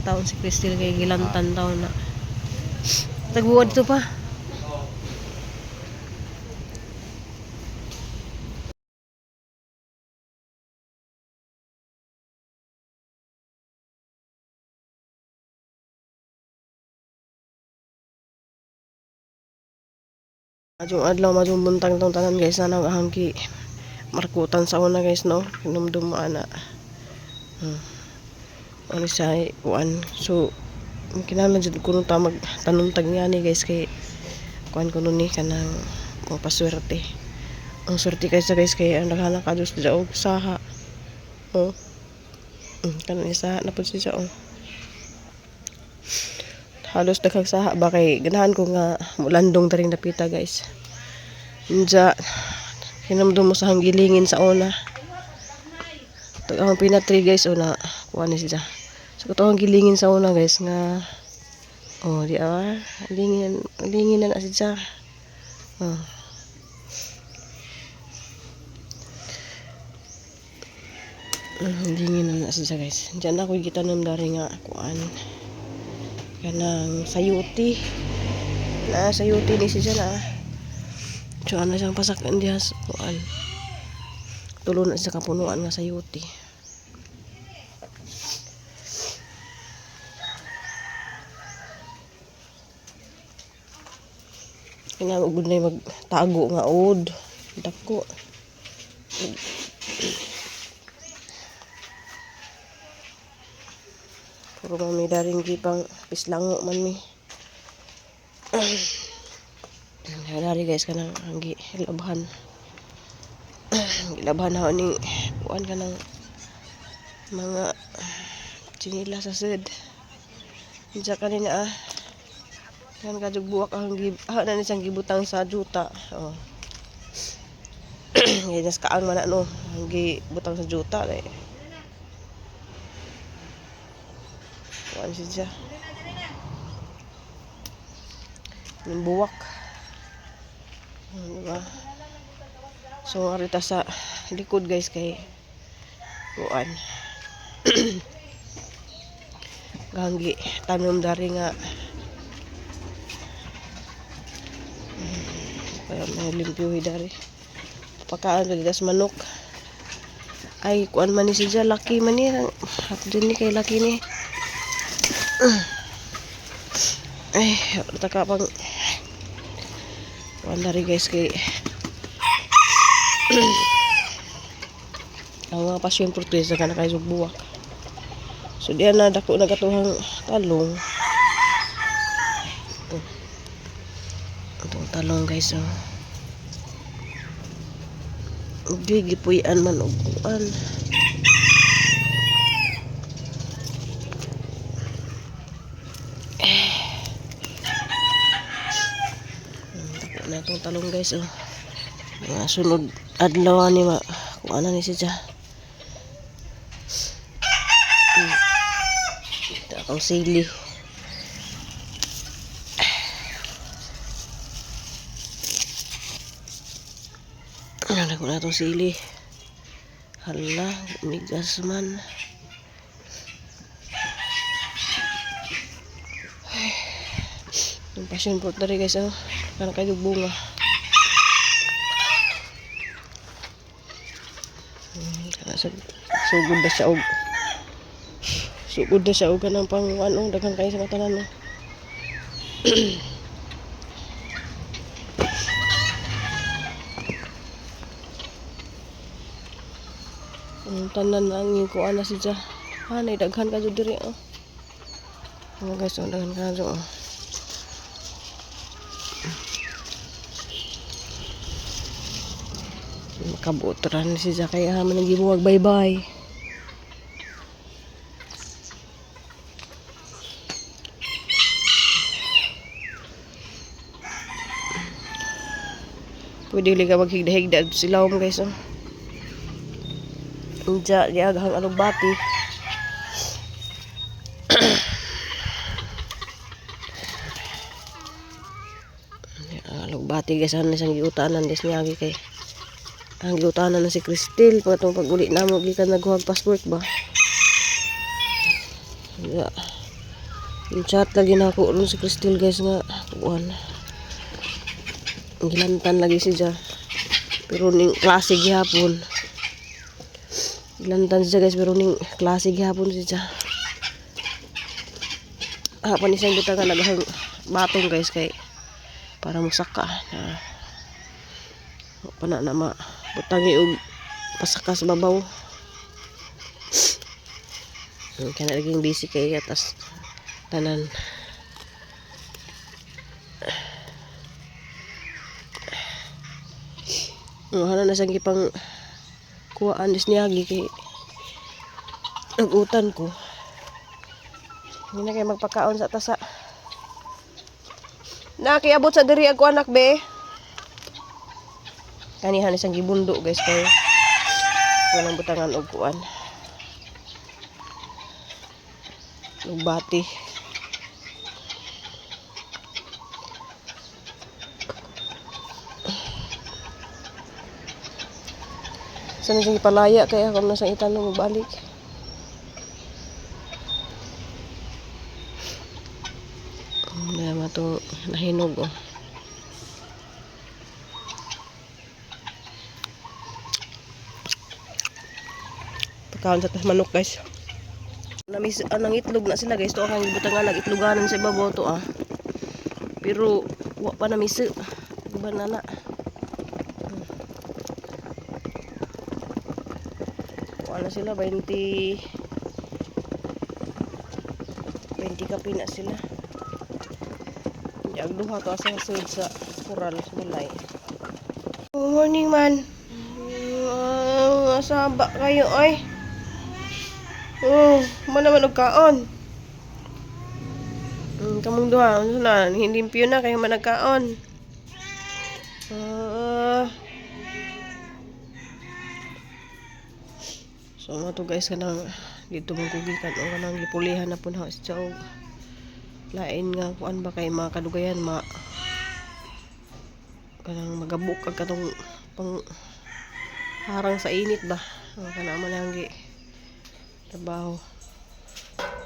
Ang taon si Crystal kay gilantan taon na. Tagbuwa dito pa. Madyong adlaw, madyong buntag tong tanan, guys, na nagahangki markutan sa una, guys, no. Hinumdum mo ana. Ano siya kuan. So kinahanglan jud kuno ta mag tanom tag ni guys, kay kuan kuno ni kanang mapaswerte. Ang swerte kay sa, guys, kay ang daghan ka og og saha. Oh. Kanang isa na pud siya, oh. Halos daghang saha ba kay ganahan ko nga mulandong daring dapita, guys. Unja hinumdum mo sa hanggilingin sa una. Tag ang pinatri, guys, o na kuha ni siya. So kato ang gilingin sa una, guys, nga oh di ah lingin lingin na na siya. Oh. Lingin na na siya, guys. Diyan ako gitanom dari nga kuan kanang sayuti. Na sayuti ni siya na. So ano siyang pasak diha sa kuan. Tulo na siya kapunuan nga sayuti. Kinahanglan na magtago nga ud. Dako. Puro man mi daring gipang pislango man mi. Dari, guys, kanang ang gilabhan. Gilabhan na ni kuan kanang mga tsinila sa sed. Diya kanina ah. Kan kadug buwak ang gib ah, na ni siyang gibutang sa juta. Oh. Ngayon nas kaang man na, no, ang gibutang sa juta eh. Kuan siya. Yung buwak. Diba? So arita sa likod, guys, kay kuan. Ganggi tanom dari nga kaya may limpyuhi dari. Pakaan ko dito sa manok. Ay, kuan man ni siya, laki man ni. At din ni kay laki ni. Ay, taka pang kuan dari, guys, kay ang mga passion fruit, guys, kana kay buwak. So diyan na dako na katuhang talong. Oh. Itong talong, guys, oh. Di gipuy-an man og kuan. Eh. Dako na itong talong, guys, oh. Mga sunod adlaw ni ma kuan na ni siya. Ito akong sili. Ano ko na itong sili. Hala, migas man. Ay, yung passion fruit na rin, guys, oh. Parang kayo bunga. Kana sugod na siya og sugod na siya og kanang pang ano, daghan kayo sa matanan, no. Ang tanan na ang kuan na siya. Ah, nay daghan ka jud diri, oh. Oh guys, oh, daghan ka jud, oh. Makabuot ra ni siya kay ah, man gibuwag bye-bye. Pwede liga maghigda-higda sila, guys, oh. Diya, diya aghang alugbati. Ang alugbati, guys, ano siyang giutanan des niya kay ang giutanan na si Cristel pag atong pag-uli namo gikan naghuwag passport ba. Ya. Yung chat lagi na ako ron si Crystal, guys, nga kuan. Gilantan lagi siya. Pero ning klase gihapon. Gilantan siya, guys, pero ning klase gihapon siya. Hapon isang butangan naghang batong, guys, kay para mosaka na wa pa na na ma butangi og pasaka sa babaw. Kaya na naging busy kay tas tanan. Hala na siyang gipang kuhaan is niyagi kay nagutan ko. Hindi na kayo magpakaon sa tasa. Nakiabot sa diri ako, anak be. Kanihan isang gibundo, guys, kay walang butangan og kuan. Og bati. Sa nang gipalaya kay ako na sang itanong balik. Na matong nahinog oh. Pagkaon sa tas manok, guys. Namis anang itlog na sila, guys. To ang gibutangan nag itloganan sa ibabaw to ah. Pero wa pa namisi. Banana. Kuha na sila 20 20 kapi na sila. Ang duha to asa sud sa kural sa balay. Good morning man. Asaba kayo ay. Oh, man naman og kaon. Kamong duha, unsa na, hilimpyo na kayo man nagkaon. Ah. So mga to, guys, kanang dito mong kugikan o kanang gipulihan na po na siya og lain nga kuan ba kay mga kadugayan ma kanang magabuk kag katong pang harang sa init ba. Ang kana man lang gi trabaho.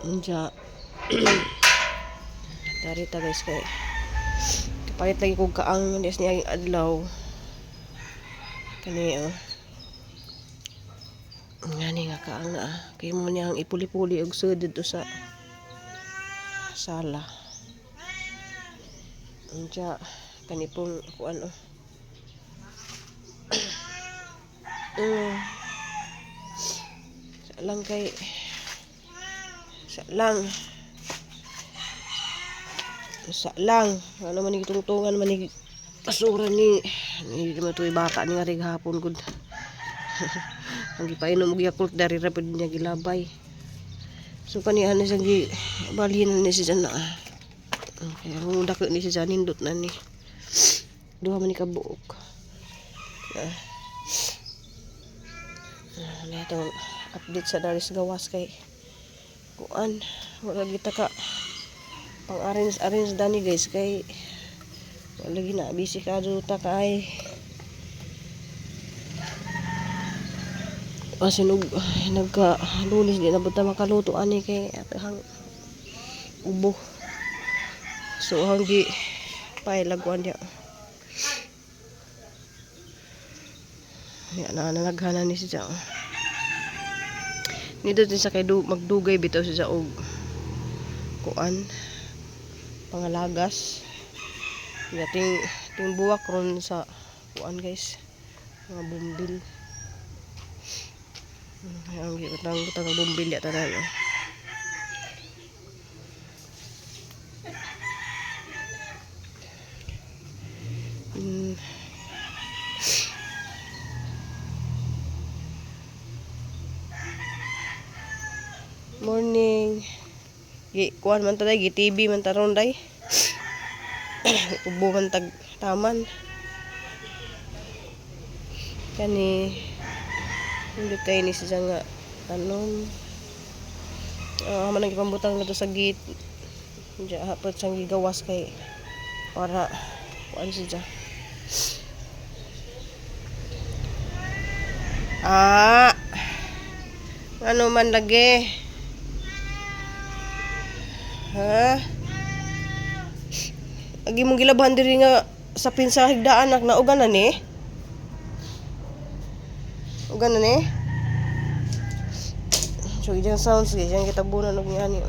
Unja dari ta, guys, kay kapalit lagi kog kaang des niya adlaw kani oh. Ngani nga kaang na ah. Kay mo niya ang ipuli-puli og sud didto sa sala. Unja kani pong kuan oh. Sa lang kay sa lang sa lang ano man gitungtungan man ni basura ni ni naman to'y bata ni nga hapon gud. Ang gipainom og Yakult dari ra pud niya gilabay. So kani ano siyang gi balhin na ni siya na. Okay, ang dako ni siya nindot na ni. Duha man ni kabuok. Ah. Ah, itong update sa Daris gawas kay kuan wala kita ka pang arrange arrange dani, guys, kay wala gina busy ka ta kay asin og nagka Lunes di na buta makaluto ani kay atahang ubo. So hanggi pailagwan niya ya na naghanan ni siya nito din sa kay du, magdugay bitaw siya og kuan pangalagas ya ting ting buwak ron sa kuan, guys, mga bumbil. Ang gibutang butang bumbil ya tanan oh. Morning. Gi kuan man ta day, gi TV man ta ron day. Ubo man tag taman. Kani hindi kay ni siya nga tanom. Ah, man ang gipambutang na to sa gate. Diya hapot siyang gigawas kay para kuan siya. Ah. Ano man lagi? Ha? Agi mong gilabahan diri nga sa pinsa higdaan anak na uga na ni? Uga na ni? So ijang sounds ijang gitabunan og niani.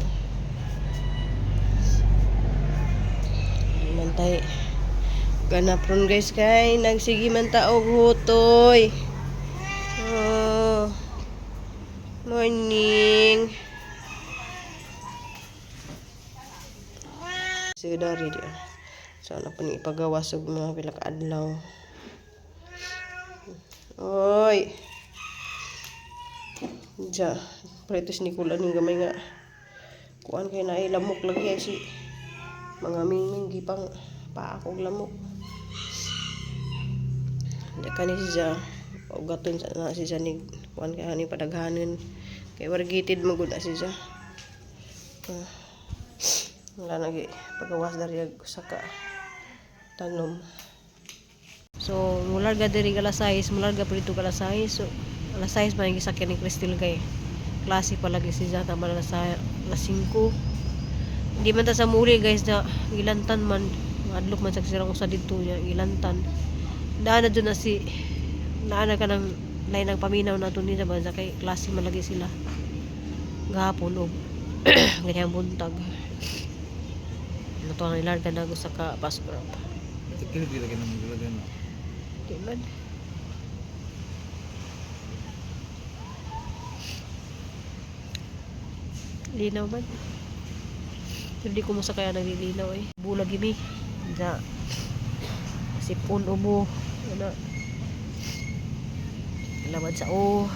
Mantay. Ganap ron guys kay nagsige man ta og hutoy. Oh. Morning. Sige dari di. So ano pa ni ipagawas og mga pila ka adlaw. Oy. Diya, pretos ni Kula ning gamay nga. Kuan kay naay lamok lagi ay si mga mingming gipang paak og lamok. Di kani siya ugaton sa na siya ni kuan kay hani padaghanon. Kay wargitid mo gud na siya. Ah. Wala na gi pagawas dari ag usa ka tanom. So, mularga diri alas 6, mularga pa dito alas 6. So, alas 6 man gisakyan ni Cristel kay klase pa lagi siya tama na sa alas 5. Hindi man ta sa muli guys na gilantan man, adlok man sa sirang usa didto niya gilantan. Daan na dyan na si naa na ka ng lain ang paminaw na niya ba sa kay klase man lagi sila gahapon og ganyang buntag. Ano to ang ilarga na sa ka bus grab. Tikil di lagi nang gulagan no. Di man. Linaw man. Pero di ko mo sa kaya naglilinaw eh. Bulag ini. Da. Sipon ubo. Ano. Labad sa o.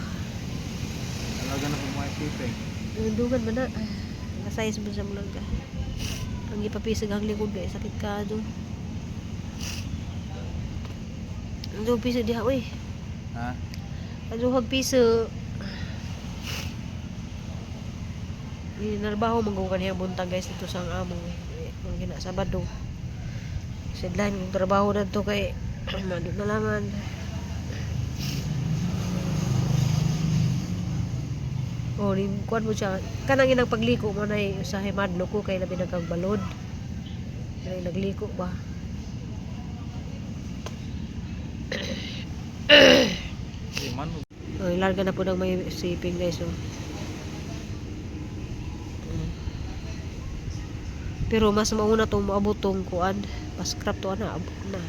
Alaga na kung mga siping. Nandungan man na. Nakasize mo sa mulag ka. Ang ipapisag ang likod guys. Sakit ka do. Ang piso diha uy. Ha? Aduhag piso. Ginarbaho man ko kaniyang buntag guys dito sa ang amo eh. Mga gina Sabado. Sideline kong trabaho na to kay mado na laman. Oh, ning kuan mo siya. Kanang inang pagliko mo na usahay madlo ko kay labi nagkagbalod. Kanang nagliko ba? Di man mo. Oh, ilarga na po ng may siping guys. Oh. Pero mas mauna tong maabot tong kuan. Paskrap to ana abot na.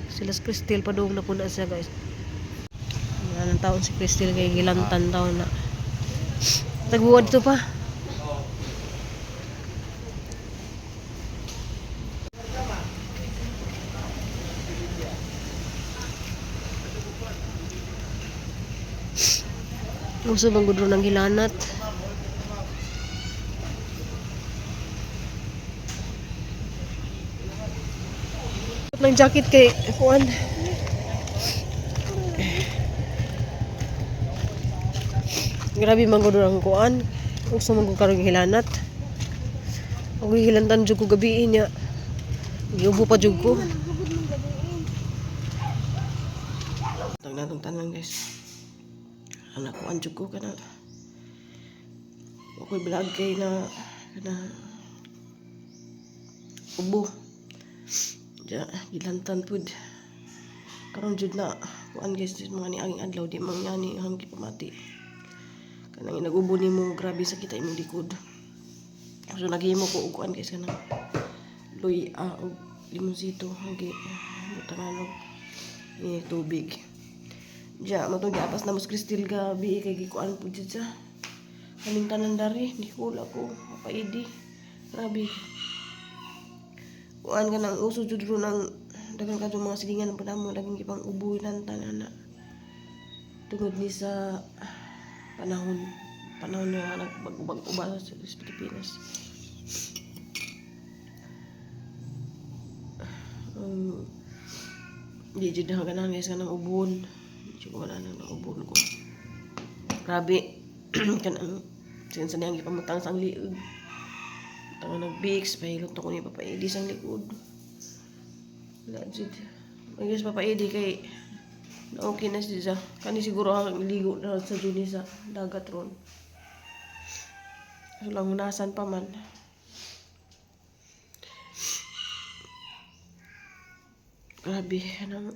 Sila si Cristel padung na po na siya guys. Wala nang taon si Cristel kay gilantan taon na. Tagbuwad to pa. Uso bang gudro ng hilanat? Ng jacket kay kuan. Grabe man gud ang kuan. Uso man gud karon hilanat. Ako hilantan jud ko gabi niya. Giubo pa jud ko. Tag natong tanan guys. Anak kuan jud ko kana. Ako'y vlog kay na kana ubo. Ja, gilantan pud. Karon jud na kuan guys mga ni anging adlaw di man ngani ang gipamati. Kanang inagubo nimo grabe sakit imong likod. So naghimo ko og kuan guys kanang luya og limonsito hagi butangan og eh, tubig. Ja, matong giapas na mas Cristel gabi kay gikuan pud jud siya. Kaming tanan dari, di ko ko paidi. Grabe. Kuan ka ng uso jud ro ng daghan ka mga silingan pa namo laging gipang ubo tanan na. Tungod ni sa panahon panahon na nagbag-bag uba sa Pilipinas. Di jud na ganahan guys kanang ubon. Di jud ko ganahan ng ubon ko. Grabe kanang sinsa niyang gipamutang sa ang liog. Tanga nag-bix, pahilot ako ni Papa Eddie sa likod. Wala jud. Ay guys, Papa Eddie kay na okay na siya. Kani siguro ang ligo na sa Juni sa dagat ron. So lang hunasan pa man. Grabe, anong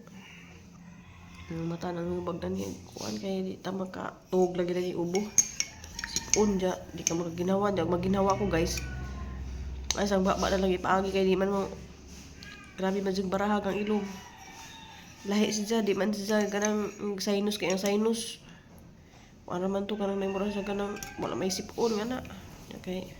ang mata nang hubag na niya. Kuan kay di ta makatuog lagi lagi ubo. Sipon dya, di ka makaginawa. Di ako maginawa ko, guys. Ay, sang baba na lang ipaagi kay di man mo. Grabe man jud barahag ang ilong. Lahi siya, di man siya kanang sinus kay ang sinus. Wala man to kanang may mura sa kanang wala may sipon nga na. Okay.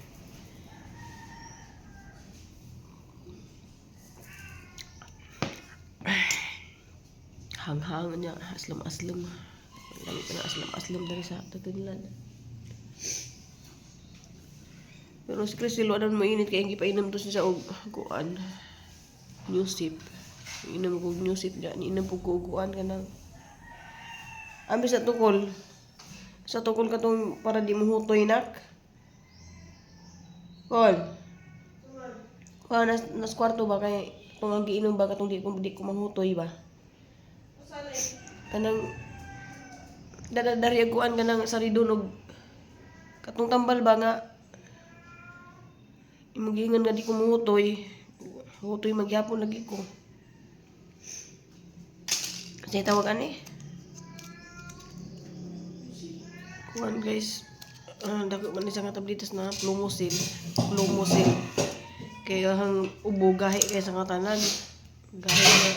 Hanghang niya, aslam-aslam. Lami pa na aslam-aslam dari sa tatinlan. Pero si Chris, wala mo init kay ang gipainom to siya og kuan. Newsip. Inom ko og newsip diya, niinom po ko og kuan kanang. Ambi sa tukol. Sa tukol katong para di mo hutoy, nak. Kol. Kuan nas kwarto ba kay kung ang giinom ba katong di ko mahutoy ba? Kanang dadari kuan kanang saridon og katong tambal ba nga imong giingon nga di ko muhutoy. Hutoy magyapon lagi ko. Kasi tawag ani. Kuan, guys. Dako man siya nga tablitas na Flumosil. Flumosil. Kaya ang ubo gahi kay sa nga tanan. Gahi na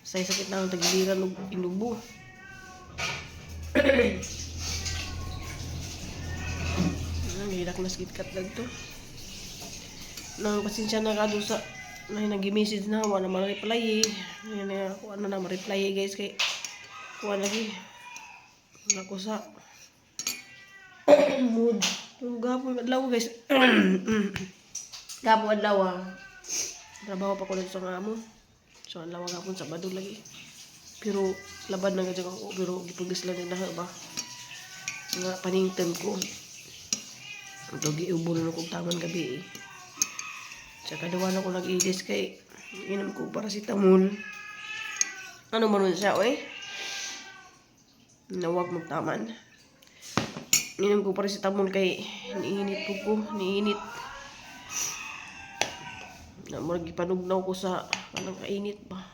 say sakit na ang tagiliran ug inubo. Ang hilak na KitKat lang to. Nang pasensya na ka doon sa na nag-message na wala na ma-reply eh. Ngayon na ako ano na ma-reply eh, guys, kay kuha lagi. Wala ko sa mood. Pero gapon adlaw, guys. Gapon adlaw ah. Trabaho pa ko lang sa nga amo. So adlaw gapon Sabado lagi. Pero laban na gud ako, pero gipugas lang na ba. Nga paningtan ko. Ito giubo na kong taman gabi eh. Tsaka dawa na ko nag-ilis kay inom ko paracetamol. Ano man nun siya, oy? Nawag magtaman. Inom ko paracetamol kay niinit po ko, niinit. Na murag gipanugnaw ko sa kanang kainit ba.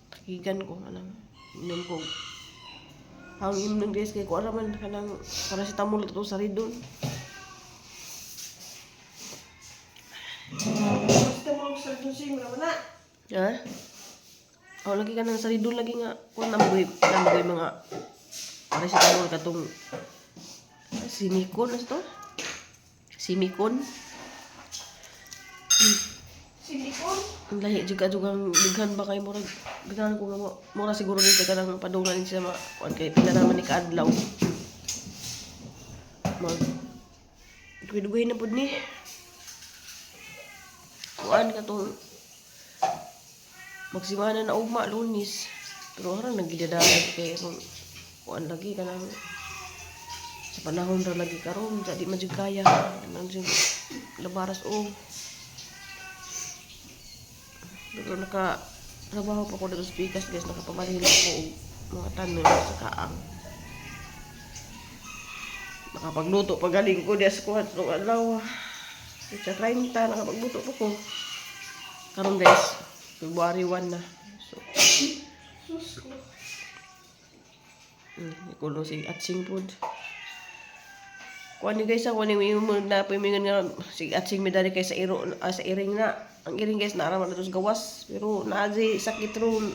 Takigan ko kanang inom ko. Ang inom, guys, kay ko man kanang paracetamol to sa ridon. Paracetamol sa Saridon mo naman na. Ha? Oh, lagi ka ng saridon lagi nga kung namoy mga paracetamol katong simikon, ano to? Simikon. Silikon. Ang lahi jud ka ang dughan ba kay murag ganahan ko nga mura siguro dito ka nang padungan siya ma kuan kay pila naman ni kaadlaw. Mag dugoy na pud ni. Kuan katong magsimana na ugma, Lunes. Pero aron nagidadalag kay kung kuan lagi kanang sa panahon ra lagi karon sa di man jud kaya kanang jud labaras o. Pero naka trabaho pa ko dito sa pikas, guys, nakapamalhin ako og mga tanom sa kaang. Nakapagluto pa galing ko diya sa kuwan sa adlaw. Sa 30 nakapagluto pa ko. Karon, guys, February 1 na. So, Sus ko. Ikulo si Atsing pod. Kuan ni, guys, ako ni mo na pamingan nga si Atsing medali kay sa iro ah, sa iring na. Ang iring, guys, naara man na to sa gawas pero naa di sakit ron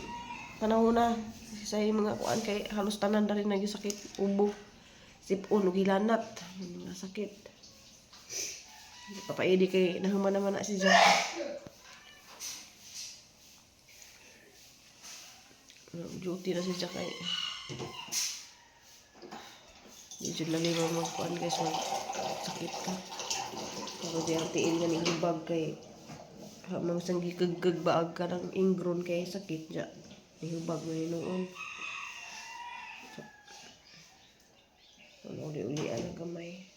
panahon na sa mga kuan kay halos tanan na rin sakit ubo. Sipon ug hilanat mga sakit. Papaidi kay nahuman naman na si Jack. Duty na si Jack ay medyo lagi mo magkuan, guys, mag sakit ka. Pero di ang tiil nga ni hubag kay mang sanggi kagkag baag ka ng ingron kay sakit ja. Nihubag mo noon. So, ano uli-ulian ang gamay.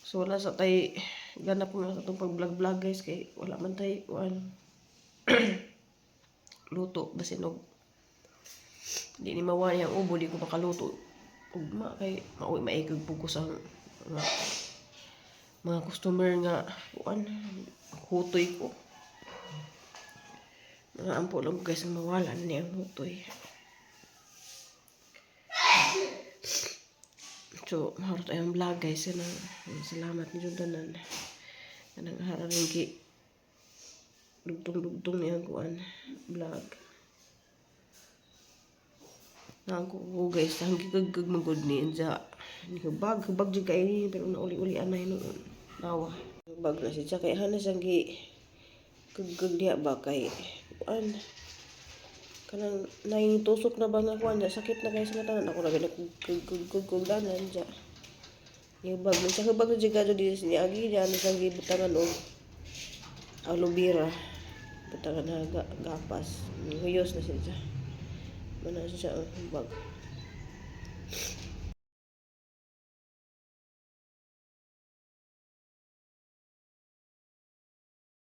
So wala sa tay ganap nga sa itong pag-vlog-vlog, guys, kay wala man tay kuan luto basin og di ni mawa ang ubo, di ko makaluto ugma kay mauwi maikag po ko sa nga Mga customer nga kuan, hutoy ko. Mga ampo lang ko, guys, ang mawala na niya ang hutoy. So, maharot ay ang vlog, guys. Ano, salamat ni tanan. Kanang hararing ki dugtong-dugtong niya ang kuan vlog. Nang ko ko, guys, ang gigagag magod ni Enza. Hubag, hubag jud kay ni pero nauli-uli anay noon. Nawa. Hubag na siya kay hanas ang gi gagag diha ba kay kuan. Kanang tusok na ba nga kuan diya, sakit na kay sa mata ako na gagag danan diya. Hubag man siya, hubag na jud kadto di niya agi niya ano siyang gibutangan og aloe vera. Butangan na gapas. Huyos na siya. Mana siya ang hubag.